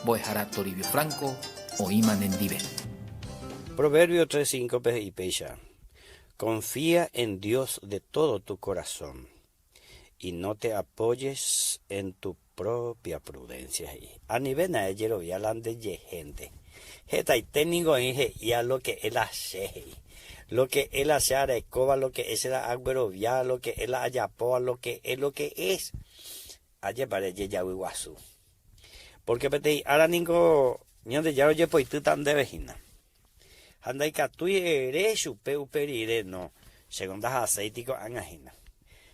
Mbo'ehára Toribio Franco oĩma nendive. Proverbio 3, 5-pe he'i péicha, Confía en Dios de todo tu corazón, y no te apoyes en tu propia prudencia, he'i. Anivéna ejerovia la ndejehénte. Hetaite ningo oĩ he'íva lo que es la che, he'i. Lo que es la che arekóva, lo que es che la aguerovia, lo que es la ajapóva, lo que es lo que es. Ajépa rejejavy guasu. Porque peteĩ ára ningo Ñandejára ojepoitýta ndéve hína. Ha ndaikatúi ere chupe upe rire, no, chéngo ndahaséiti ko'ág̃a hína.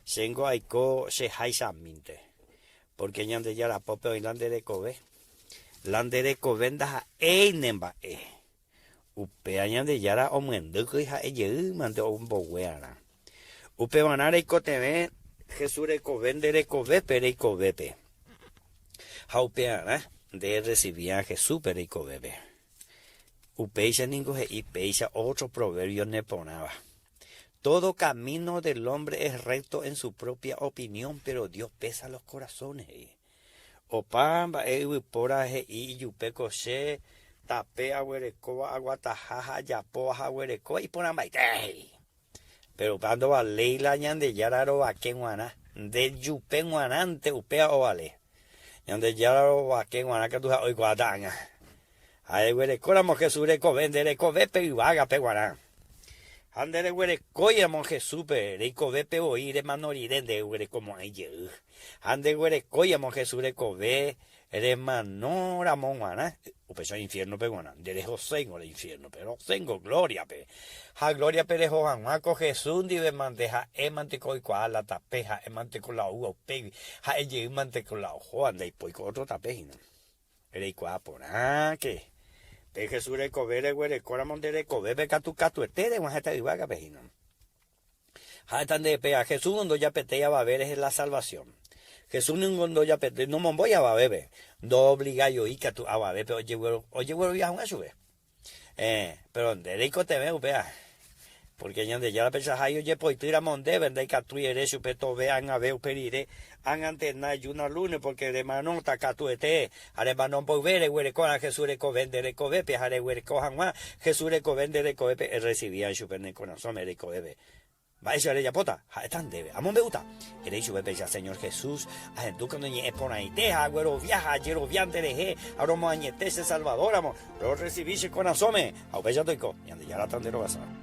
Chéngo aiko cheháichamínte. Pórke Ñandejára pópe oĩ la nde rekove. La nde rekove ndaha'éi ne mba'e. Upéva Ñandejára omyendýkuri ha'e jeýmante omboguearã. Upevarã reikotevẽ Jesús rekove nde rekovépe reikovépe. Ha upearã nde erresiviã Jesúspe reikovépe. Upéicha ningo he'i péicha ótro proverbio neporãva, Todo camino del hombre es recto en su propia opinión, pero Dios pesa los corazones, he'i. Opa mba'e yvypóra he'i ijupe ko che tape aguerekóva aguataha ha ajapóva ha aguerekóva iporãmbaite, he'i. Péro upéva ndovaléi la Ñandejára rovake g̃uarã, nde jupe g̃uarãnte upéva ovale. Ñandejára rovake g̃uarã katu ha'e oikuaáta ág̃a. Ha reguerekóramo Jesús rekove nde rekovépe yvágape g̃uarã. Ha nde reguerekóiramo Jesúspe reikovépe voi remano rire nde reguerekomo'ãi jey. Ha nde reguerekóiramo Jesús rekove Remano ramo g̃uarã, upéicha infiérnope g̃uarã, nde rehoséingo re infiérnope, rosẽngo glóriape. Ha glóriape reho hag̃ua ko Jesús ndive mante, ha'e mante ko oikuaa la tape, ha'e mante ko la oúva upégui, ha'e jey mante ko la ohóva, ndaipói ko ótro tape hína. Reikuaa porãke, pe Jesús rekove reguerekóramo nde rekovépe katu katuete reg̃uahẽta yvágape hína. Ha'éta nde péva, Jesús ndojapetéi avave rehe la salvación. Jesús ningo ndojapetéi, nomombói avavépe, ndoobligaioi katu avavépe ojeguerovia hag̃ua chupe. Eh, péro nde reikotevẽ upéva. Pórke Ñandejára peichahágui ojepoity ramo ndéve, ndaikatúi ere chupe tove ag̃ave upe rire, ág̃antena ejúna lúne, pórke remanóta katuete, Ha remano mboyve reguerekórã Jesús rekove nde rekovépe ha reguereko hag̃ua Jesús rekove nde rekovépe errecibíva ichupe ne korasõme reikovépe. Mba'éicha rejapóta? Ha'éta ndéve. Amombe'úta. Ere ichupe péicha, Señor Jesús, ahendúke ne ñe'ẽ porãite ha aguerovia ha ajerovia nde rehe ha romoañete che Salvador ramo, rorrecibi che korasõme. Ha upéicha toiko. Ñandejára ta nde rovasa.